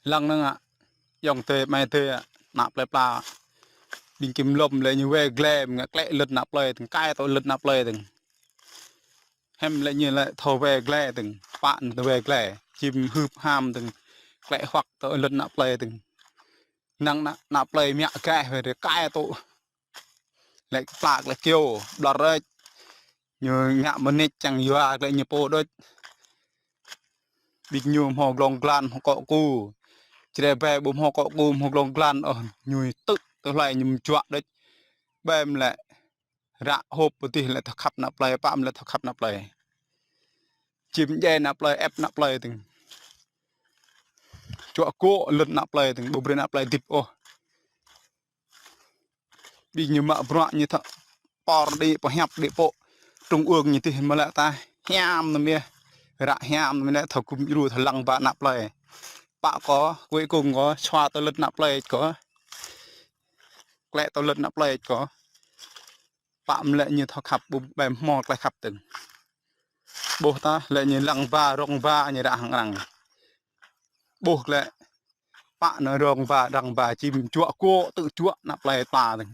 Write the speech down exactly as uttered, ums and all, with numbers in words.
Lăng năng ngă, yŏng tê, mai tê, ană plơi pla. Ƀing kim lŏm lĕ ñu wai glai, ngă klĕ lŏn ană plơi tơ̆ng, kai tŏ lŏn ană plơi tơ̆ng. Hăm lĕ ñu lĕ thâo wai glai tơ̆ng, pă ñu thâo wai glai, čim hưp ham tơ̆ng, klĕ huăk tŏ lŏn ană plơi tơ̆ng. Năng ană, ană plơi mă gaih wai rê kai tŏ. Lĕ pla lĕ kiêu, ƀlŏr rĕč. Ñu ngă mơneč čang yua lĕ ñu pô đôč. Ƀing ñu hmâo glông glan, hmâo akŏ aku. Čơđai ƀai ƀu hmâo akŏ aku, hmâo glông glan ôh, ñu tŭ tơ hlai ñu mjuă đôč. Ƀai mă lĕ ră hôp pơdih lĕ thâo khăp ană plơi, pă mă lĕ thâo khăp ană plơi. Čim djai ană plơi, ĕp ană plơi tơ̆ng. Juă gŏ lŏn ană plơi tơ̆ng, ƀu brơi ană plơi hơdip ôh. Ƀing ñu mă bruă ñu thâo pơr đĭ, pơhiăp đĭ pô. Trung ương ñu tih mă lĕ ta hiam anŭn mơ̆n. Ră hiam anŭn mơ̆n lĕ thâo gum djru thâo lăng ba ană plơi. Pă kơ, cuối cùng kơ, sua tơ lŏn ană plơi kơ. Klĕ tơ lŏn ană plơi kơ. Pă mă lĕ ñu thâo khăp ƀu ƀai hmâo klĕ khăp tơ̆ng. Ƀuh ta lĕ ñu lăng ba, rông ba ñu ră hăng arăng. Ƀuh lĕ pă ñu rông ba, răng ba čim juă gŏ tŭ juă ană plơi pla tơ̆ng.